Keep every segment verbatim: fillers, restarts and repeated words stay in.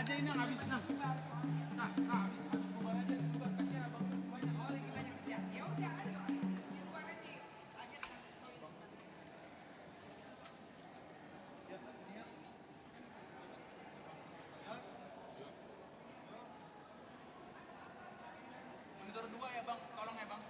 Ini habis, nah. Nah, nah, habis, habis bubar aja, bubar, kasihan abang banyak. Oh, lagi banyak kerja. Ya udah, ayo, ayo, di luar aja. Banyak. Monitor dua ya, Bang, tolong ya, Bang.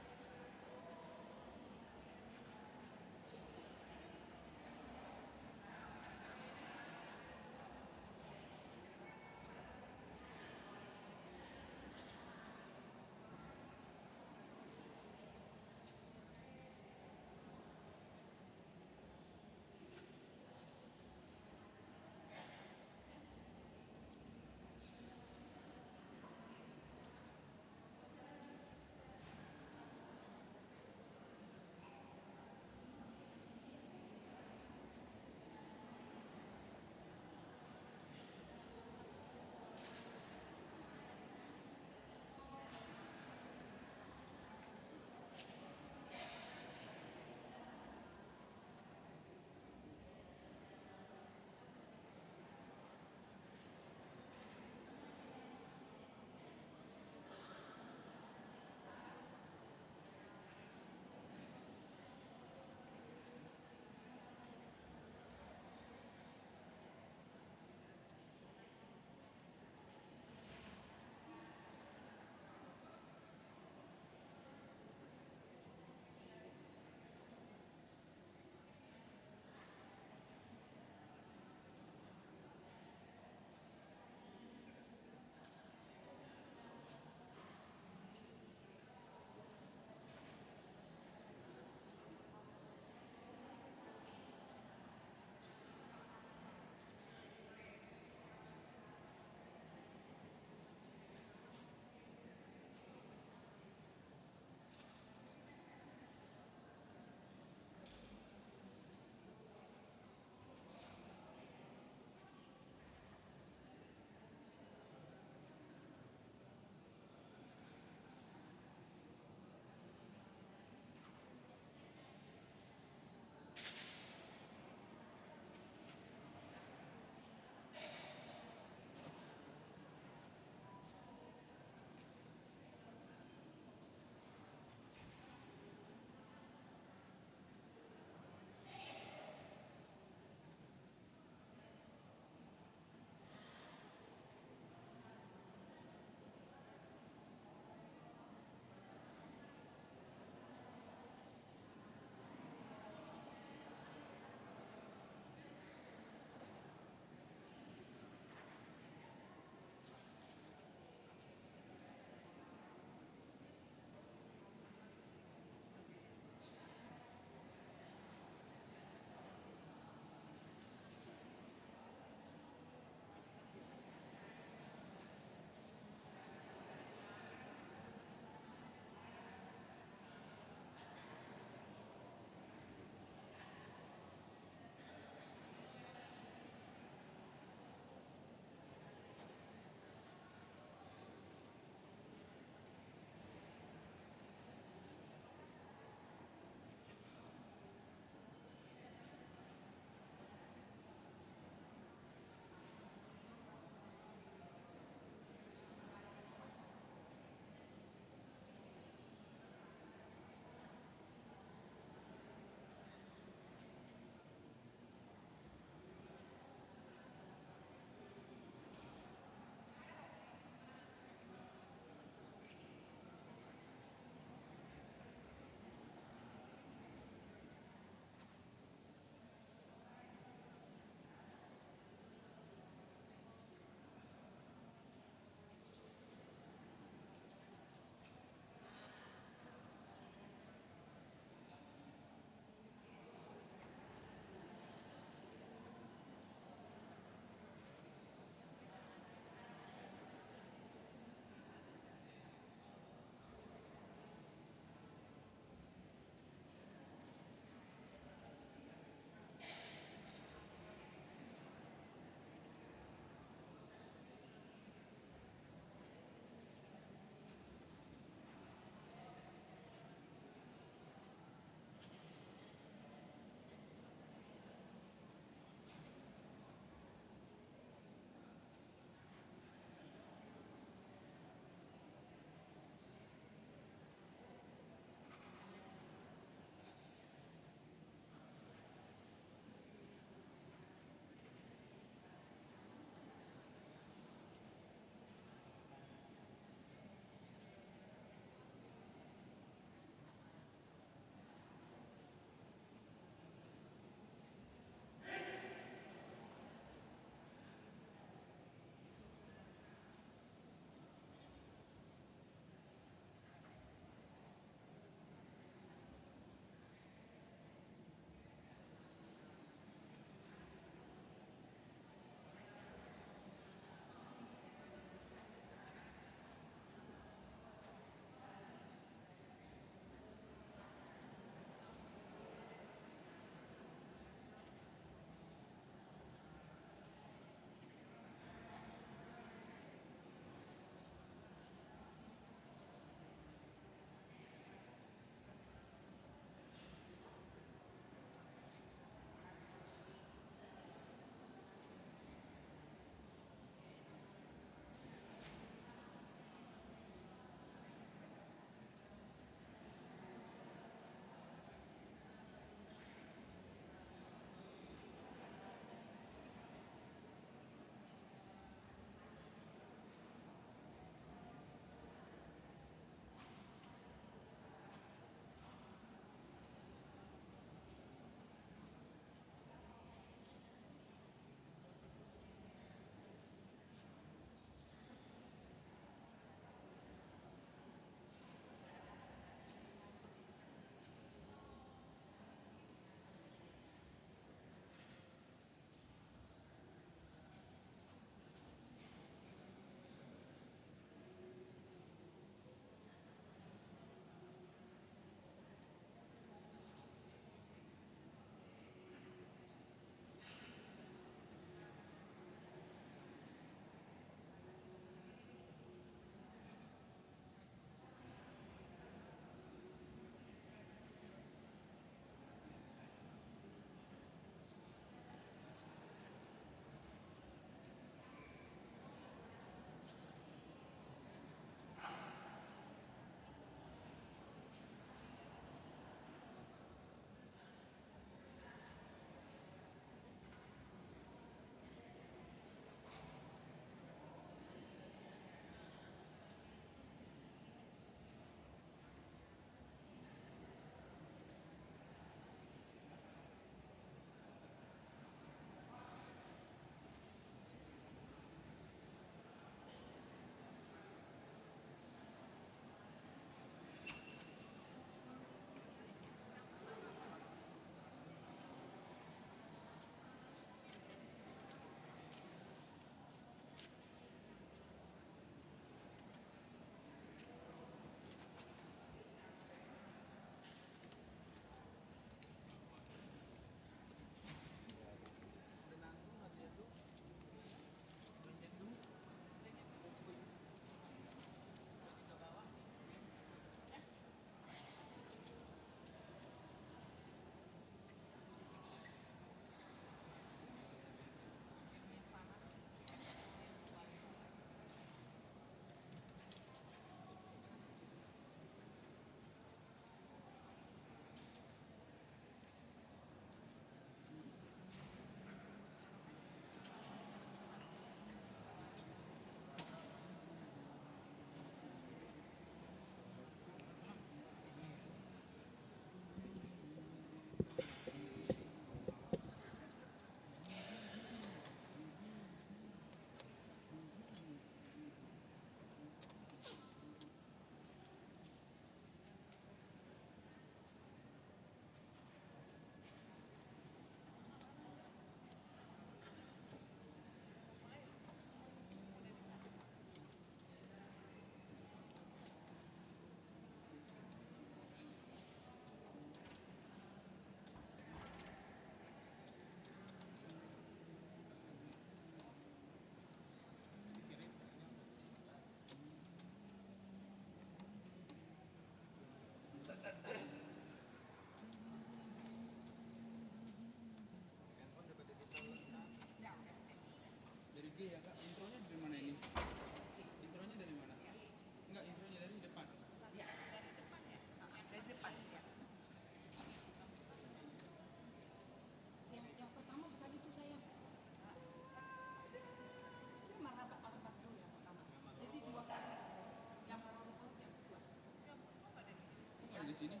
Sini. Jadi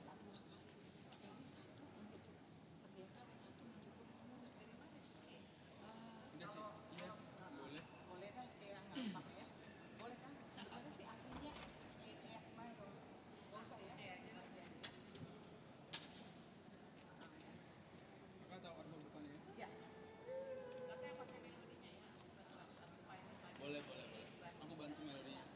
satu untuk pendeta, satu mendukung pengurus. Dari mana, Ci? Eh, enggak, Ci. Kalau, iya, kalau, boleh. Boleh dah, Ci, yang gampang ya. Boleh kan? Ada sih aslinya. Iya, iya, semua itu. Nggak usah ya. Iya, iya. Aja ya. Kakak tahu arfa bukan ya? Iya. Boleh, boleh, boleh. Aku bantu melodinya.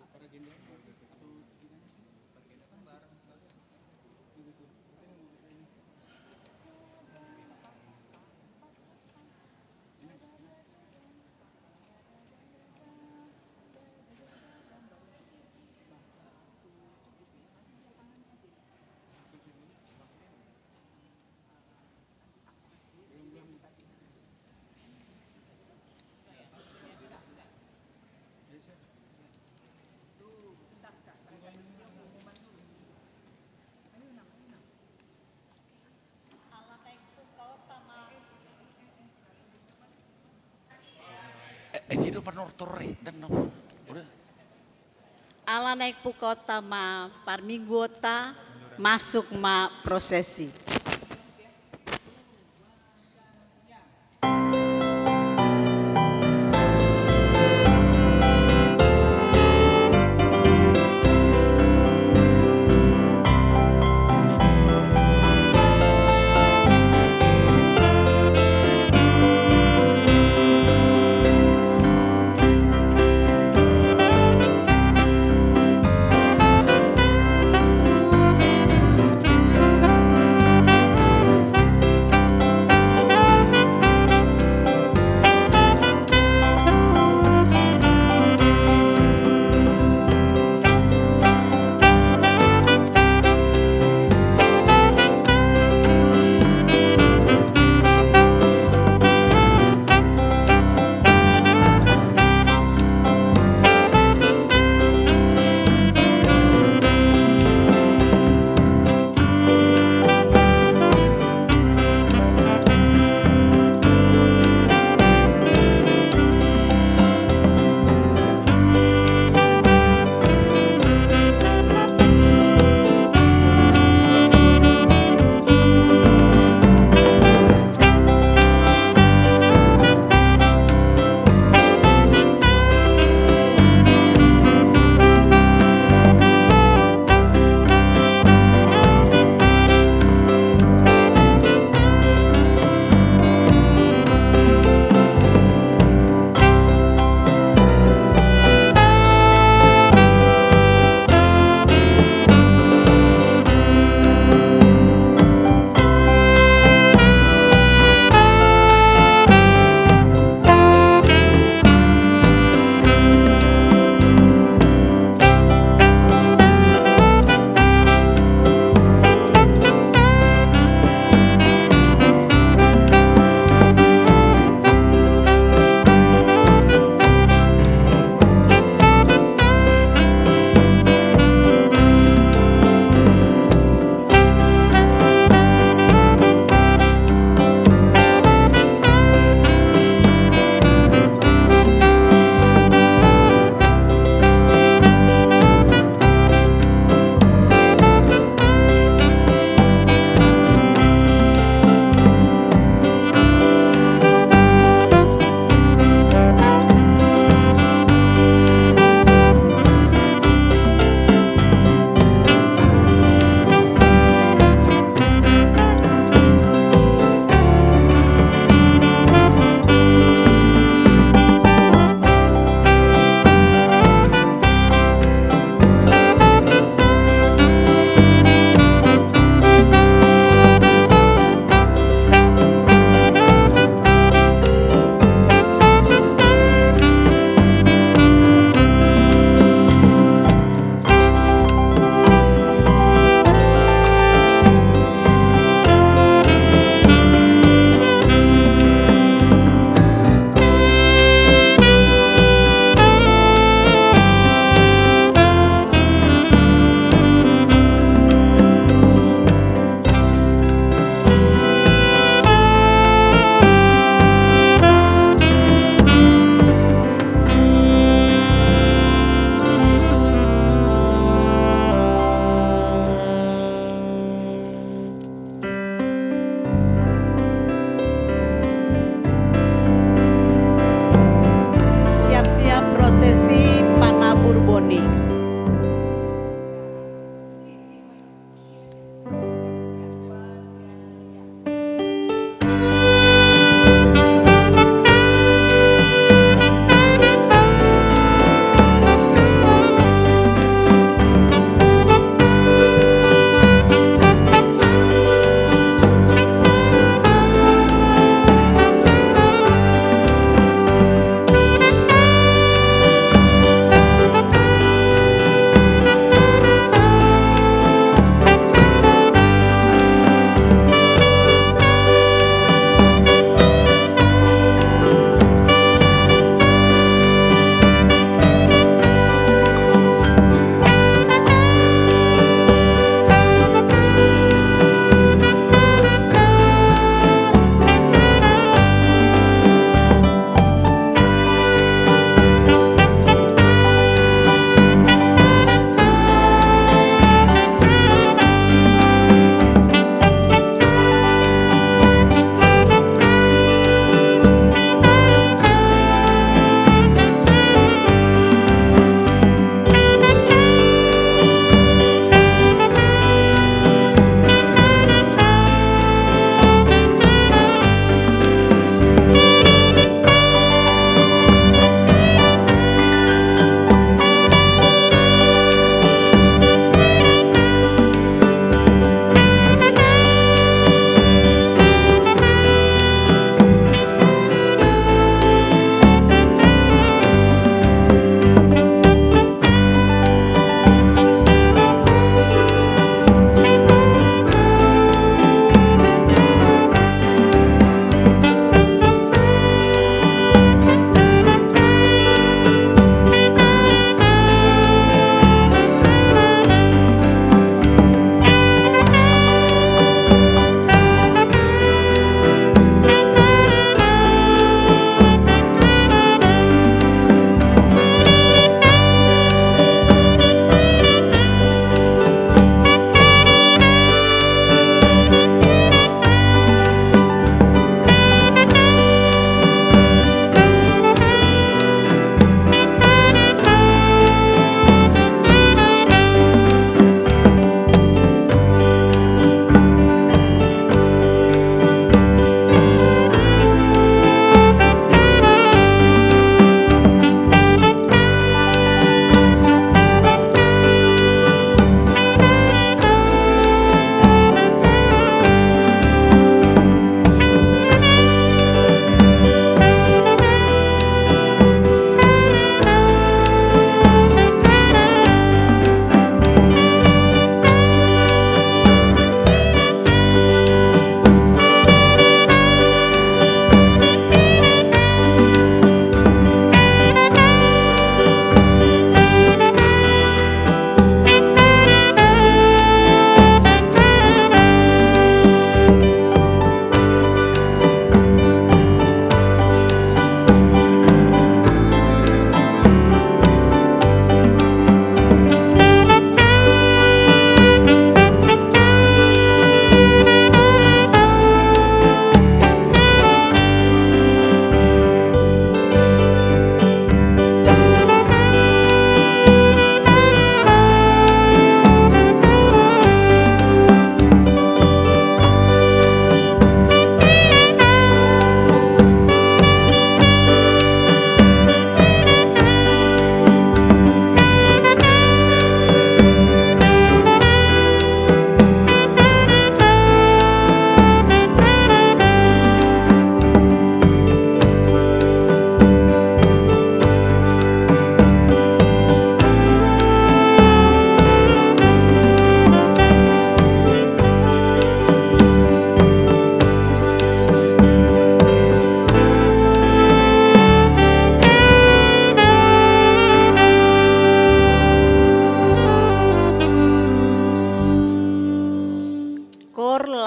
Para agenda atau gimana sih? Para agenda kan bareng sekalian. Oh gitu. Berarti nunggu kita ini. Ini. Terus ini. Eh, eh, ini do panortor, eh, dan no. Udah. Ala naeng pungkaonta ma parmingguonta, masuk ma prosesi.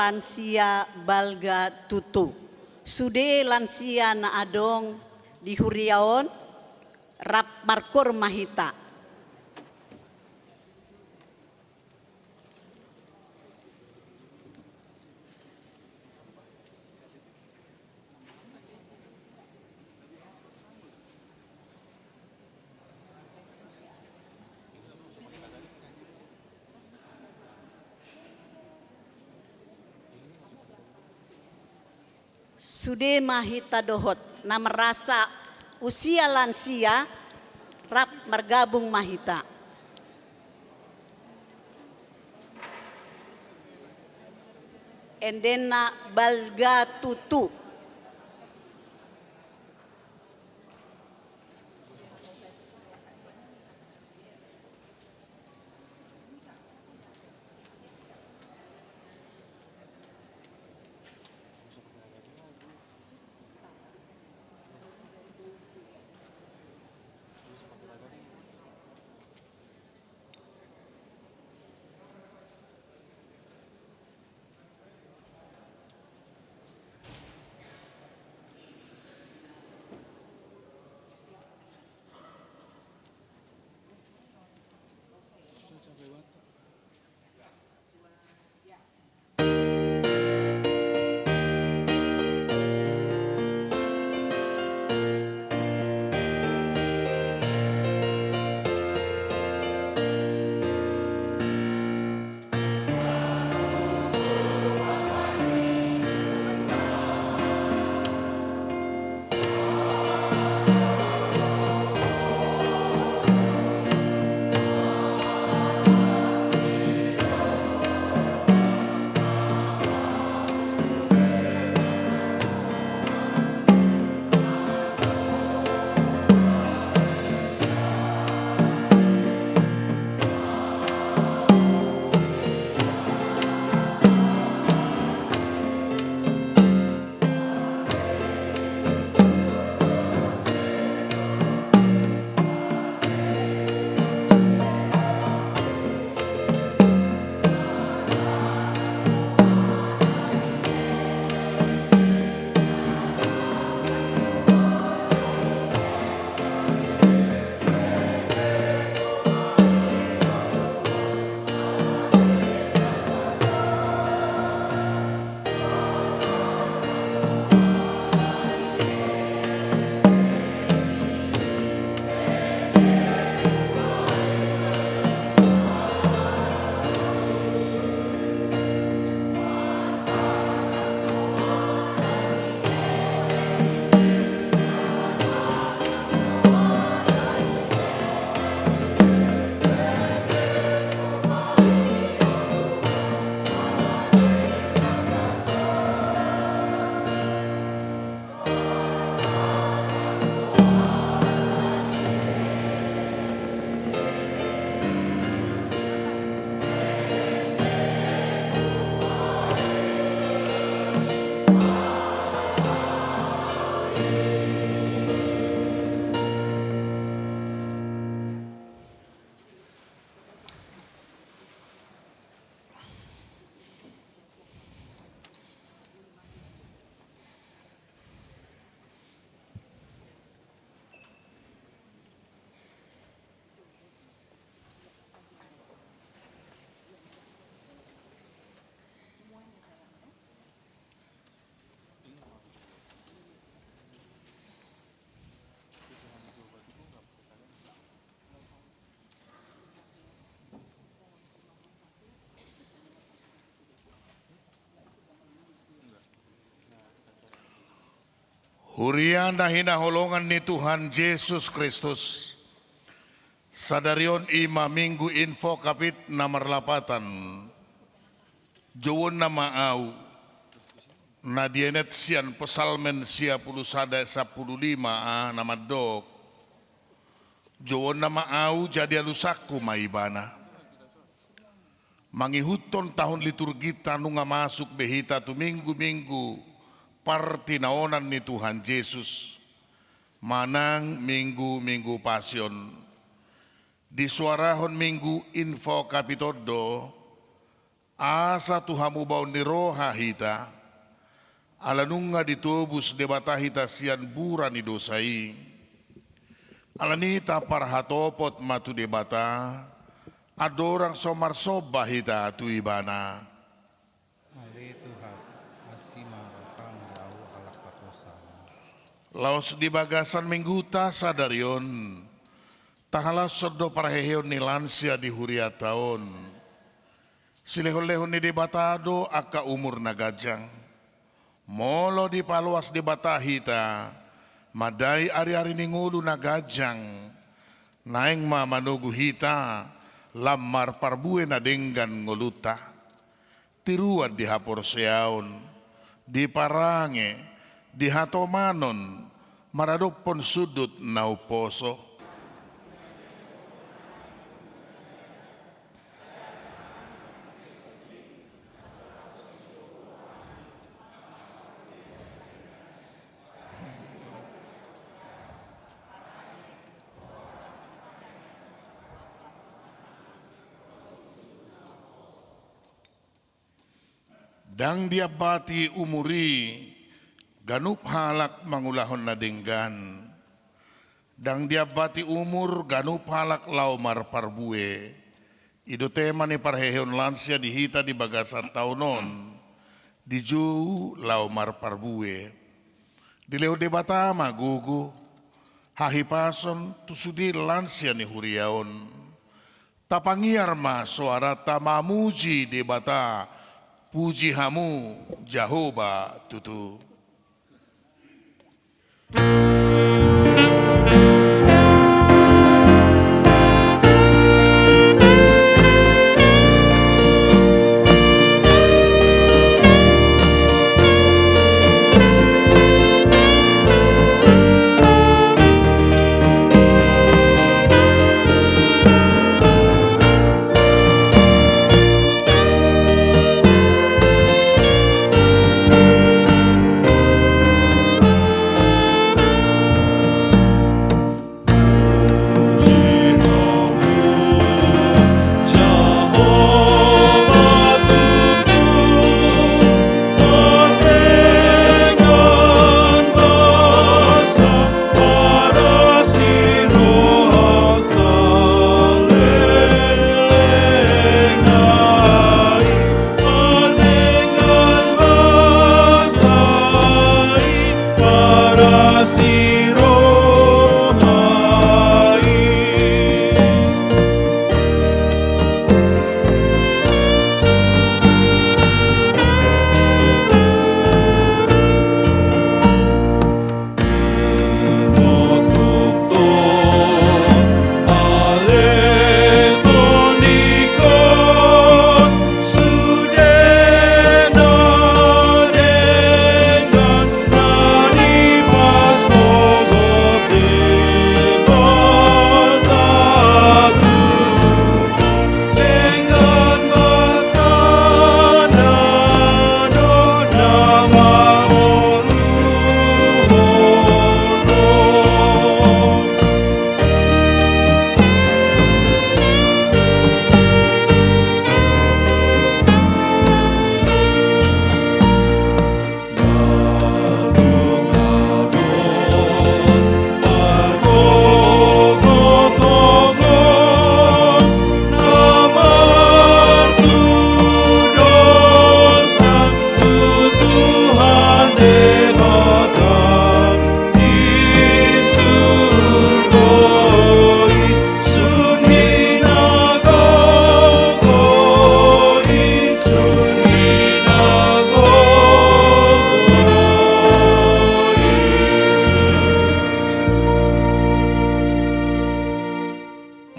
lansia balga tutu. Sude lansia na adong di huria on, rap markoor ma hita. Sude ma hita dohot na merasa usia lansia, rap margabung ma hita. Endena balga tutu. Huria na hinaholongan ni Tuhan Jesus Kristus, sadari on i ma Minggu Invocavit na marlapatan. Jouonna ma ahu, na dienet sian Psalmen sia pulu sada sampulu lima a na mandok: Jouonna ma ahu, jadi alusangku ma Ibana. Mangihuthon tahun liturgita nunga masuk be hita tu minggu-minggu partinaonan ni Tuhan Jesus, manang minggu-minggu Pasion. Disuarahon Minggu Invocavit on do Asa tu hamubaon ni roha hita, ala nunga ditobus Debata hita sian bura ni dosa i. Alani i taparhatopot ma tu Debata, andorang so marsomba hita tu Ibana. Ale Tuhan, asi ma roham di ahu halak pardosa. Laos di bagasan Mingguta sadari on, tahalashon do parheheon ni lansia di hurianta on. Silehonlehon ni Debata do angka umur na ganjang. Molo dipaloas Debata hita, mandai ariari ni ngolu na ganjang, naeng ma manogu hita lam marparbue na denggan ngolunta. Tiruan di haporseaon, di parange, di hatomanon, maradophon sundut na umposo. Ndang diambati umur i ganup halak mangulahon na denggan. Ndang diambati umur ganup halak laho marparbue. I do tema ni parheheon lansia di hita di bagasan taon on, dijou laho marparbue. Dilehon Debata ma gogo, hahipason tu sude lansia ni huria on. Tapangiar ma soaranta mamuji Debata, puji hamu Jahowa tutu.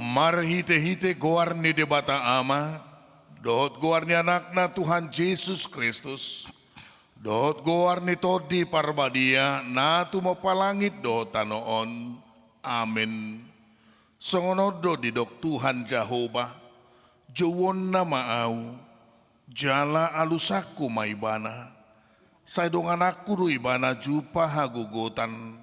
Marhitehite goar ni Debata Ama, dohot goar ni Anakna Tuhan Jesus Kristus, dohot goar ni Tondi Parbadia na tumompa langit dohot tano on. Amen. Songon on do didok Tuhan Jahowa, jouonna ma ahu, jala alusanku ma ibana. Sai dongananku do ibana jumpa hagogotan.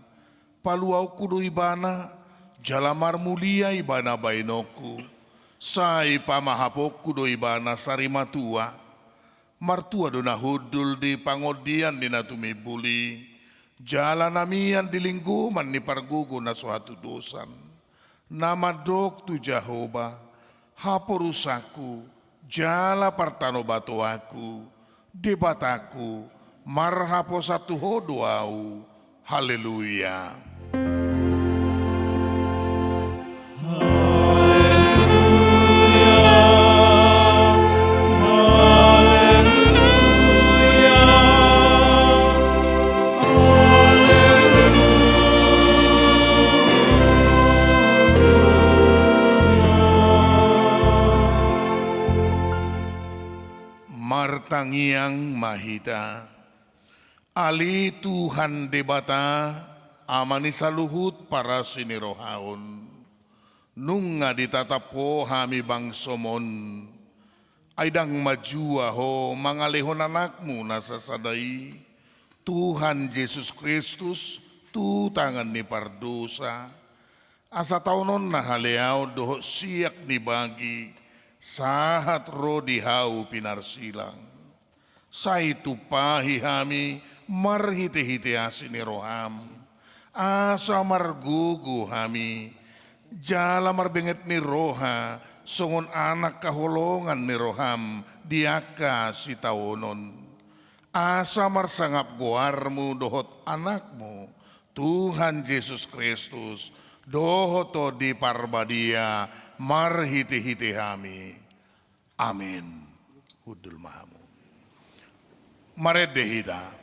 Paluaonku do ibana, jala marmulia ibana baenonku. Sai pamahaponku do ibana sarimatua. Martua do na hundul di pangondian ni na tumimbul i, jala na mian di linggoman ni pargogo na so hatudosan, na mandok tu Jahowa: Haporusanku jala partanobatoanku, Debatangku, marhaposan tu Ho do ahu. Haleluya. Martangiang ma hita. Ale Tuhan Debata, Ama ni saluhut parasi ni roha on, nunga ditatap Ho hami bangsoM on. Ai ndang manjua Ho mangalehon AnakMu na sasada i, Tuhan Jesus Kristus, tu tangan ni pardosa, asa taononna haleaon dohot siak ni bagi, sahat ro di hau pinarsilang. Sai tumpahi hami marhitehite asi ni rohaM, asa margogo hami, jala marbenget ni roha songon anak haholongan ni rohaM di angka sitaonon. Asa marsangap goarMu dohot AnakMu, Tuhan Jesus Kristus, dohot Tondi Parbadia, marhitehite hami. Amen. Hundul ma hamu. Marende hita.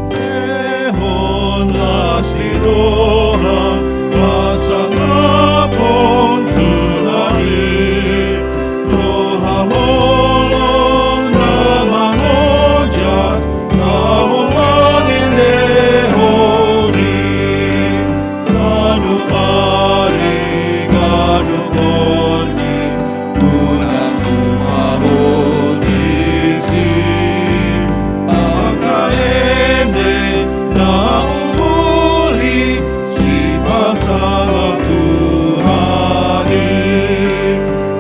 Endehon las ni roha, pasangapon Tuhan i, roha holong na mangojak, na mangendehon i, ganup ari, ganup borngin, unang lupa ho disi, angka ende na umuli, sipasangap Tuhan i,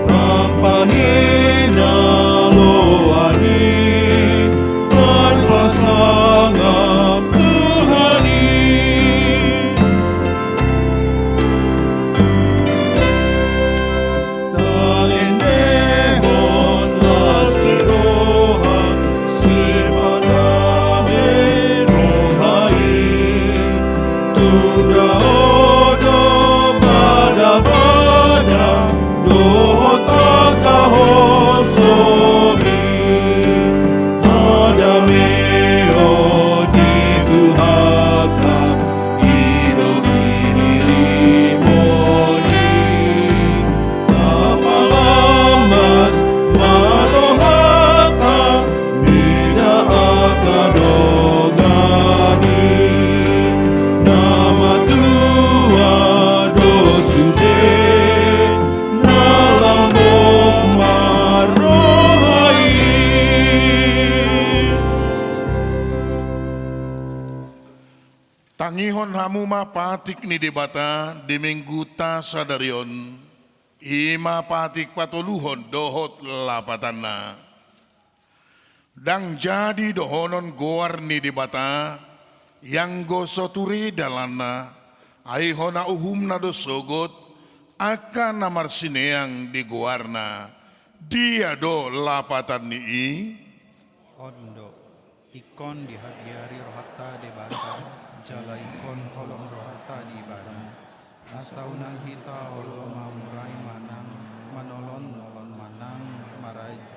mampanginaloan i, marpasangap Tuhan i. Taendehon las ni roha, sipata ni roha i, tunda odo badabada, dohot angka hosomi, hadameon ni Tuhanta, i do sihirimonta, tapalamas ma rohanta, mida angka dongan i, na matua do sude, na lambok ma roha i. Tangihon hamu ma patik ni Debata di Mingguta sadari on, i ma patik patoluhon dohot lapatanna. Ndang jadi dohonon goar ni Debata, ianggo so ture dalanna, ai hona uhumna do sogot, angka na marsineang di goarna. Dia do lapatan ni i? On do. Ingkon dihabiari rohanta Debata, jala ingkon holong rohanta di Ibana. Asa unang hita olo mamurai manang manolon-nolon manang maraja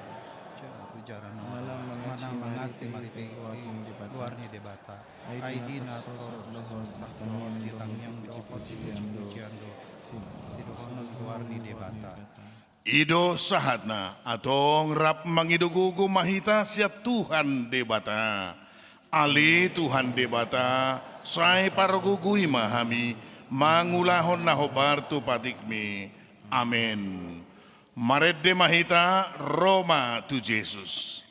tu jaran on, manang mangasi marhite goar ni Debata. Ai di na so dohot di tangiang dohot di puji-pujian do sidohonon goar ni Debata. I do sahatna, antong rap mangido gogo ma hita sian Tuhan Debata. Ale Tuhan Debata, sai pargogoi ma hami mangulahon na hombar tu patikMi. Amen. Marende ma hita, ro ma tu Jesus.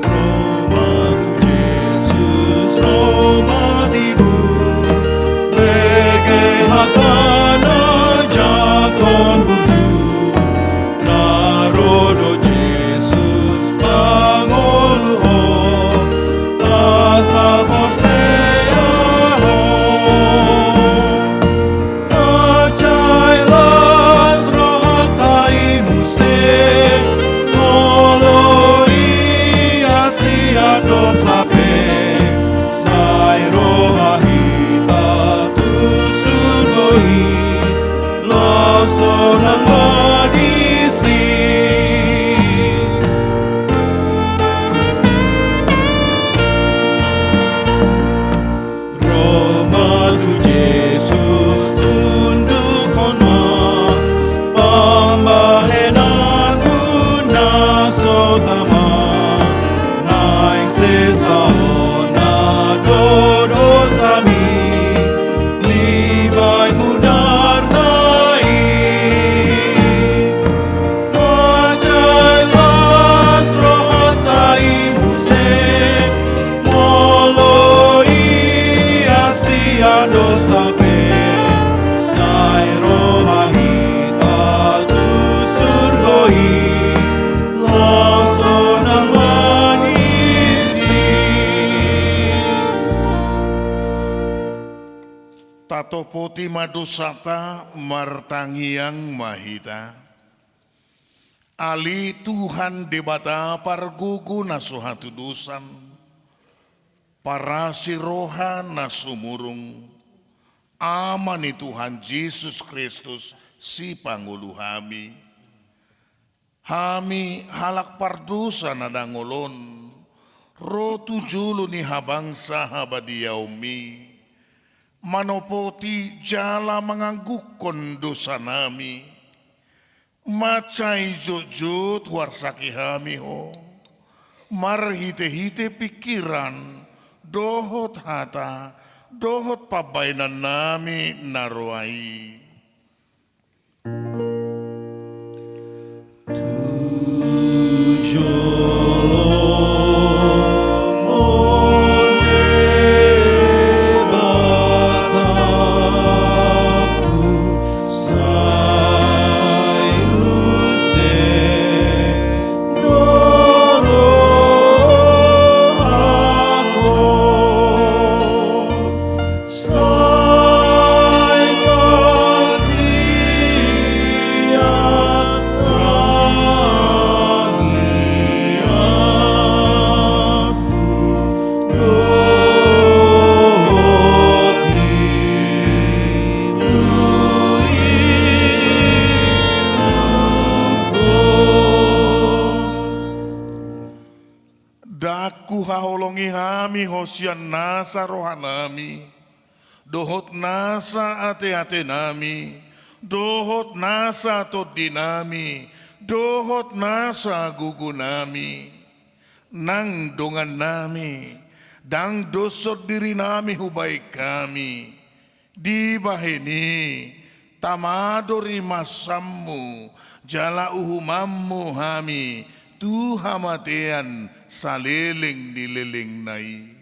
Ro ma tu Jesus, ro ma tibu, lege hatana jangkon burju. Na ro do Jesus pangoluhon, asa porsea ho. Mansai las rohanta i muse, molo i asi andos hape, sai ro ma hita tu surgo i, laos sonang ma disi. Ro ma tu Jesus, tundukhon ma pambahenanmuna so tama, naeng sesa hona do dosami, libai mudarna i. Mansai las rohanta i muse, molo i asi andos hape, sai ro ma hita tu surgo i, laos sonang ma disi. Tatopoti ma dosanta, martangiang ma hita. Ale Tuhan Debata pargogo na so hatudosan, parasi roha na sumurung, Ama ni Tuhan Jesus Kristus, sipangolu hami. Hami halak pardosa na dangol on, ro tu jolo ni habangsa habadiaonmi, manopoti jala manganggungkon dosanami. Mansai jotjot huarsaki hami Ho, marhitehite pingkiran, dohot hata, dohot pambahenannami na roa i. Tu joloM on Debata, sai use do rohaM, sai parsian tangiangku. Ndang huhaholongi hami Ho sian nasa rohanami, dohot nasa ateatenami, dohot nasa tondinami, dohot nasa gogonami. Nang dongannami, ndang doshon dirinami hubahen hami. Dibahen i, tama do rimasamMu, jala uhumanMu hami tu hamatean saleleng ni lelengna i.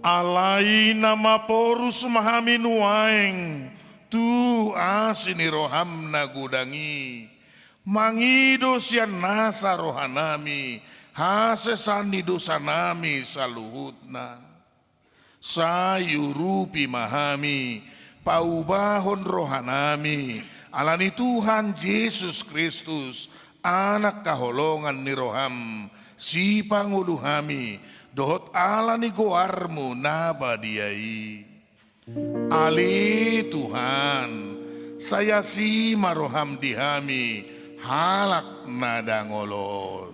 Alai na maporus ma hami nuaeng Tu asi ni roham na godang i, mangido sian nasa rohanami hasesaan ni dosanami saluhutna. Sai urupi ma hami, paubahon rohanami, ala ni Tuhan Jesus Kristus, Anak haholongan ni roham, sipangolu hami, dohot ala ni goarmu na badia i. Ale Tuhan, sai asi ma roham di hami halak na dangol on.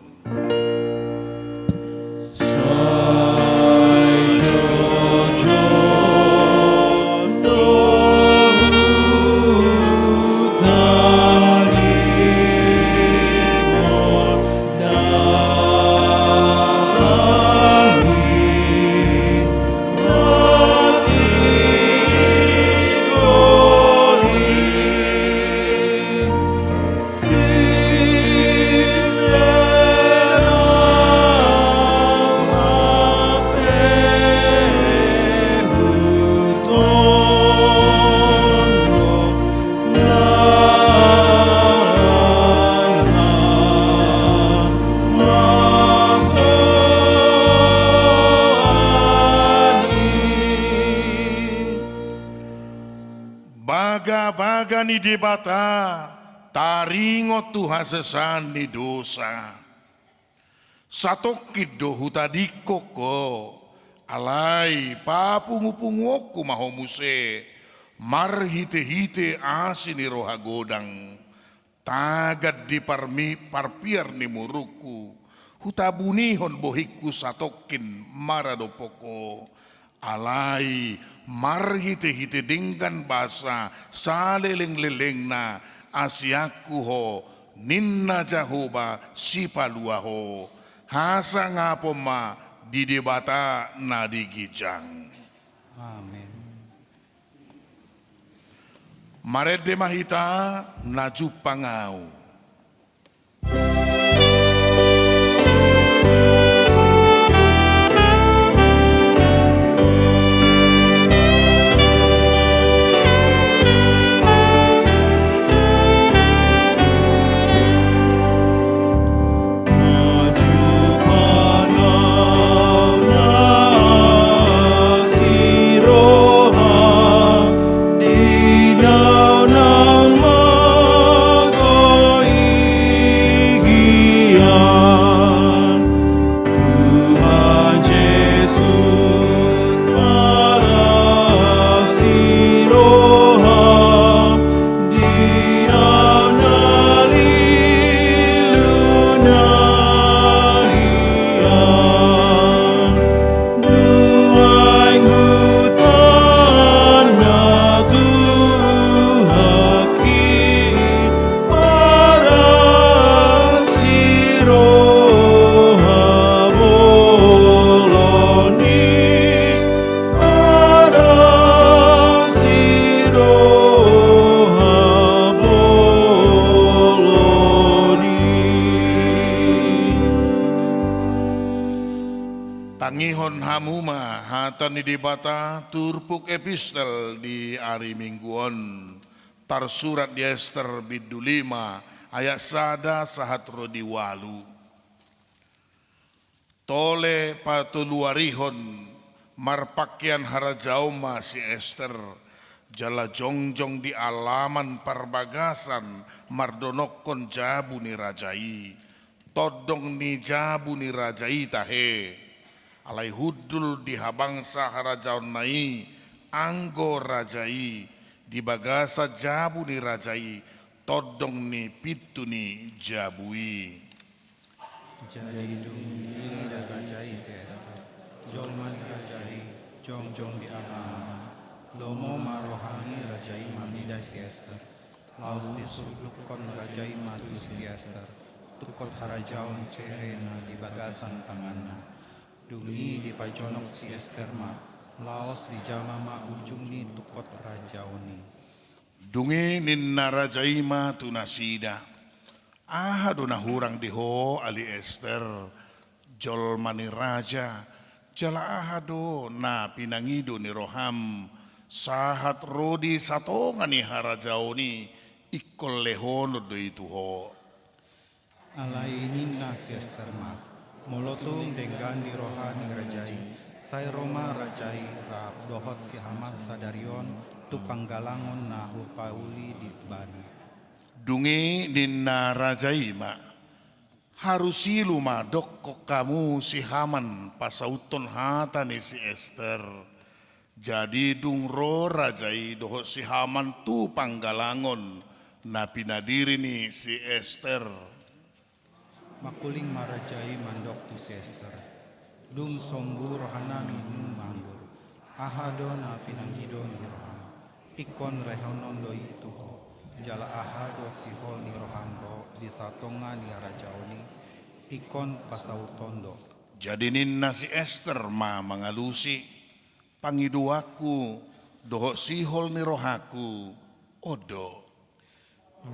Bagabaga ni Debata, taringot tu hasesaan ni dosa. Satongkin do hutadingkon ho, alai papungupunguonku ma ho muse, marhitehite asi ni roha godang. Tagan di parmi-, parpiar ni murukku, hutabunihon bohingku satongkin maradophon ho. Alai marhitehite denggan basa salelenglelengna, asianku ho, ninna Jahowa Sipalua ho. Hasangapon ma di Debata na di ginjang. Amen. Marende ma hita na jumpang ahu. Tuhan Jesus, parasi roha di au na lilu na hian. Nuaeng hutanda Tuhanki, parasi roha bolon i, parasi roha bolon i. Tangihon hamu ma hata ni Debata, turpuk epistel di ari Minggu on. Tarsurat di Ester bindu lima, ayat sada sahat ro di ualu. Tole patoluarihon marpahean harajaon ma si Ester, jala jongjong di alaman parbagasan mardonokhon jabu ni raja i. Tondong ni jabu ni raja i tahe, alai hundul di habangsa harajaonna i, anggo raja i, di bagasan jabu ni raja i, tondong ni pintu ni jabu i. Jadi dung diida raja i si Ester, jolma ni raja i, jongjong di alaman. Lomo ma roha ni raja i manida si Ester. Laos disurdukhon raja i ma tu si Ester tungkot harajaon sere na di bagasan tanganna. Dung i dipajonok si Ester ma, laos dijama ma ujung ni tungkot harajaon i. Dung i ninna raja i ma tu nasida, aha do na hurang di ho ale Ester, jolma ni raja, jala aha do na pinangido ni roham Sahat ro di satonga ni harajaon i, ingkon lehonon do i tu ho. Alai ninna si Ester ma: Molo tung denggan di roha ni raja i, sai ro ma raja i rap dohot si Haman sadari on tu panggalangon na hupauli di ibana. Dung i ninna raja i ma: Harusilu ma dokkon hamu si Haman pasauthon hata ni si Ester. Jadi dung ro raja i dohot si Haman tu panggalangon na pinadiri ni si Ester. Mangkuling ma raja i mandok tu si Ester: Dung sombu rohanami nunga manggur, aha do na pinangido ni roham? Ingkon lehonon do i tu ho. Jala aha do sihol ni roham ro di satonga ni harajaon i, ingkon pasauthon do. Jadi ninna si Ester ma mangalusi: Pangidoanku dohot sihol ni rohangku on do.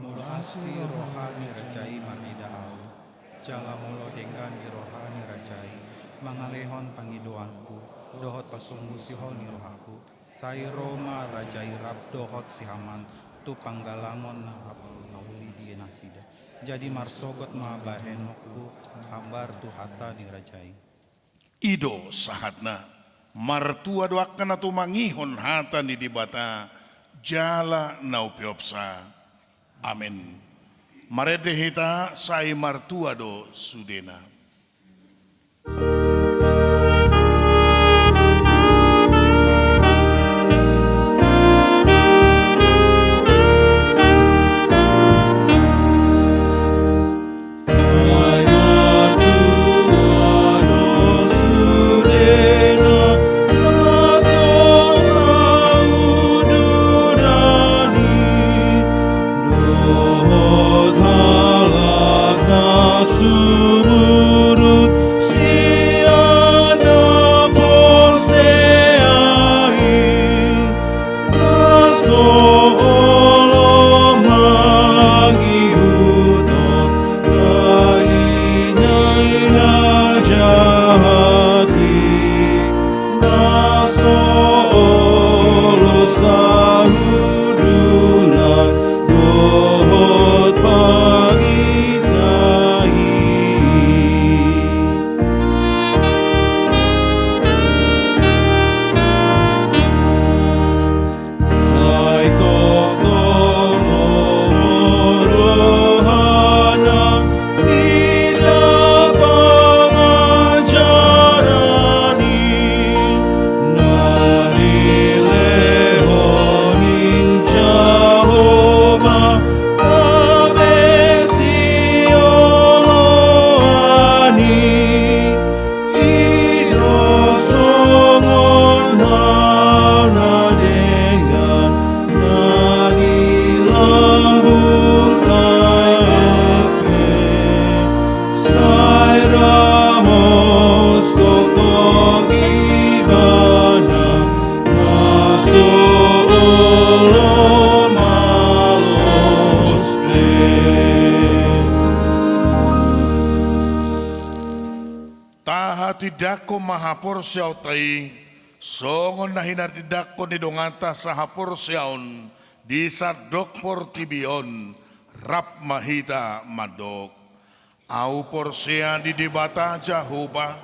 Molo asi roha ni raja i marnida ahu, jala molo denggan di roha ni raja i mangalehon pangidoanku dohot pasombu sihol ni rohangku, sai ro ma raja i rap dohot si Haman tu panggalangon na hupauli di nasida. Jadi marsogot ma bahenonku hambar tu hata ni raja i. I do sahatna. Martua do angka na tumangihon hata ni Debata jala na umpeopsa. Amen. Marende hita, sai martua do sudena. Tahatindangkon ma haporseaonta i, songon na hinatindangkon ni donganta sahaporseaon di sandok portibi on. Rap ma hita mandok: Ahu porsea di Debata Jahowa,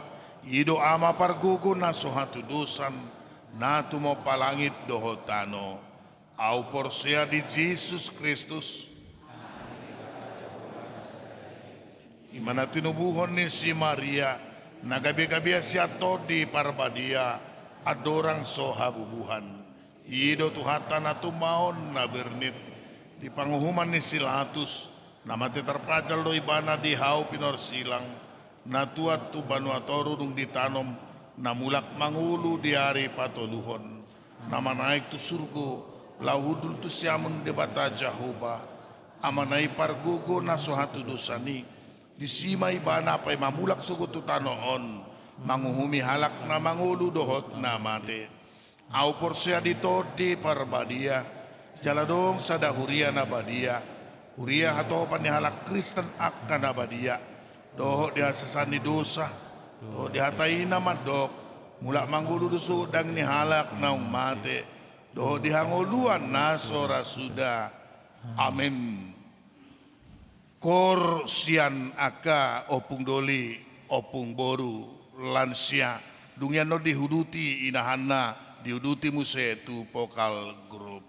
i do Ama pargogo na so hatudosan, na tumompa langit dohot tano. Ahu porsea di Jesus Kristus, i ma na tinubuhon ni si Maria, na gabe-gabean sian Tondi Parbadia, andorang so habubuhan. I do Tuhanta na tumma on na bernit, di panguhuman ni si Latus, na mate tarpajal do ibana di hau pinorsilang, na tuat tu banua toru dung ditanom, na mulak mangolu di ari patoluhon, na manaek tu surgo, laho hundul tu siamun Debata Jahowa, Amana i pargogo na so hatudosan i, disi ma ibana paima mulak sogot tu tano on, manguhumi halak na mangolu dohot na mate. Ahu porsea di Tondi Parbadia, jala adong sada huria na badia, huria hatopan ni halak Kristen angka na badia, dohot di hasesaan ni dosa, dohot di hata i na mandok, mulak mangolu do sogot daging ni halak naung mate, dohot di hangoluan na so ra suda. Amen. Koor sian angka ompung doli, ompung boru, lansia, dung i annon diuduti inahanna, diuduti muse tu vokal grup.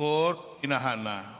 Koor inahanna,